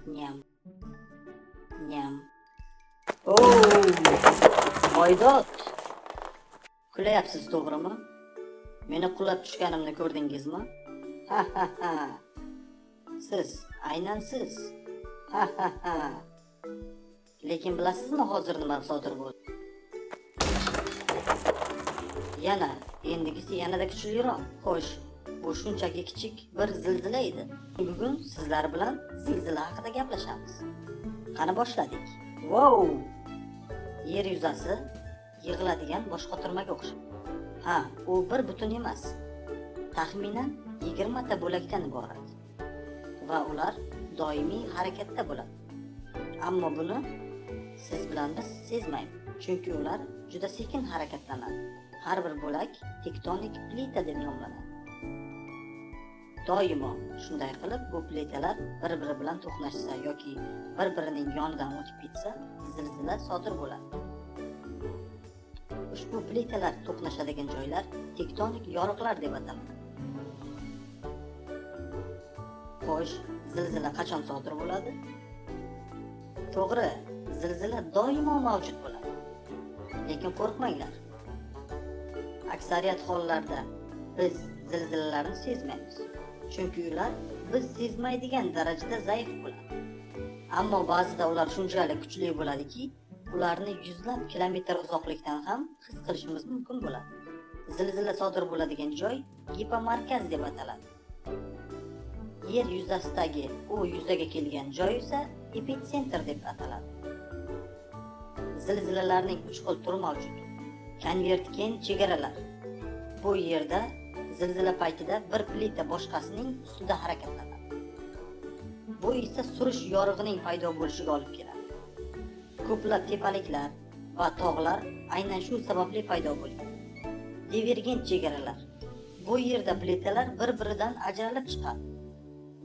Nyam. Nyam. Oh! Boydod. Kulayapsiz, to'g'rimi? Meni qulab tushganimni ko'rdingizmi? Ha ha ha. Siz, aynan siz. Ha ha ha. Lekin bilasizmi hozir nima sodir bo'ldi? Yana, endigisi yanada kuchliroq. Xo'sh, bu shunchaki kichik bir zilzila edi. Bugun sizlar bilan zilzila haqida gaplashamiz. Qani, boshladik. Wow! Yer yuzasi yig'iladigan boshqotirmaga o'xshaydi. Ha, u bir butun emas. Taxminan 20 ta bo'lakdan iborat. Va ular doimiy harakatda bo'ladi. Ammo buni siz bilan biz sezmaymiz, chunki ular juda sekin harakatlanadi. Har bir bo'lak tektonik plita deb nomlanadi. Doimo shunday qilib, bu plitalar bir-biri bilan to'qnashsa yoki bir-birining yonidan o'tib ketsa, zilzila sodir bo'ladi. Ushbu plitalar to'qnashadigan joylar tektonik yoriqlar deb ataladi. Xo'sh, zilzila qachon sodir bo'ladi? To'g'ri, zilzila doimo mavjud bo'ladi. Lekin qo'rqmanglar. Aksariyat hollarda biz zilzilalarni sezmaymiz. Chunki ular biz sezmaydigan darajada zaif bo'ladi. Ammo ba'zida ular shunchalik kuchli bo'ladiki, ularni yuzlab kilometr uzoqlikdan ham his qilishimiz mumkin bo'ladi. Zilzila sodir bo'ladigan joy gipomarkaz deb ataladi. Yer yuzasidagi u yuzaga kelgan joy esa epitsentr deb ataladi. Zilzilalarning uch xil turi mavjud. Konvergen chegaralar. Bu yerda zilzila paytida bir plita boshqasining ustida harakatlanadi. Bu esa surish yorig'ining paydo bo'lishiga olib keladi. Ko'plab tepaliklar va tog'lar aynan shu sababli paydo bo'lgan. Divergent chegaralar. Bu yerda plitalar bir-biridan ajralib chiqadi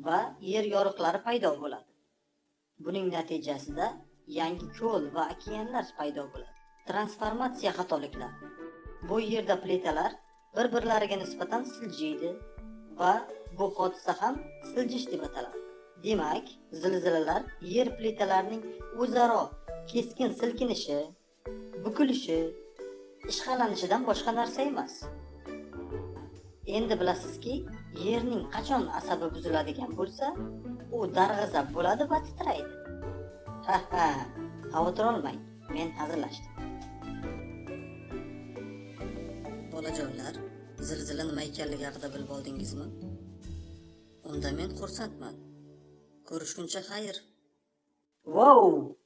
va yer yoriqlari paydo bo'ladi. Buning natijasida yangi ko'l va okeanlar paydo bo'ladi. Transformatsiya xatoliklari. Bu yerda plitalar bir-birlariga nisbatan siljiydi va bu hodisa ham siljish deb ataladi. Demak, zilzilalar yer plitalarining o'zaro keskin silkinishi, bukilishi, ishqalanishidan boshqa narsa emas. Endi bilasizki, yerning qachon asabi buziladigan bo'lsa, u darg'azab bo'ladi va titraydi. Ha ha, xavotir olmang, men hazillashdim. Bolajonlar, zilzila nima ekanligi haqida bilib oldingizmi? Unda men xursandman. Ko'rishguncha xayr. Wow!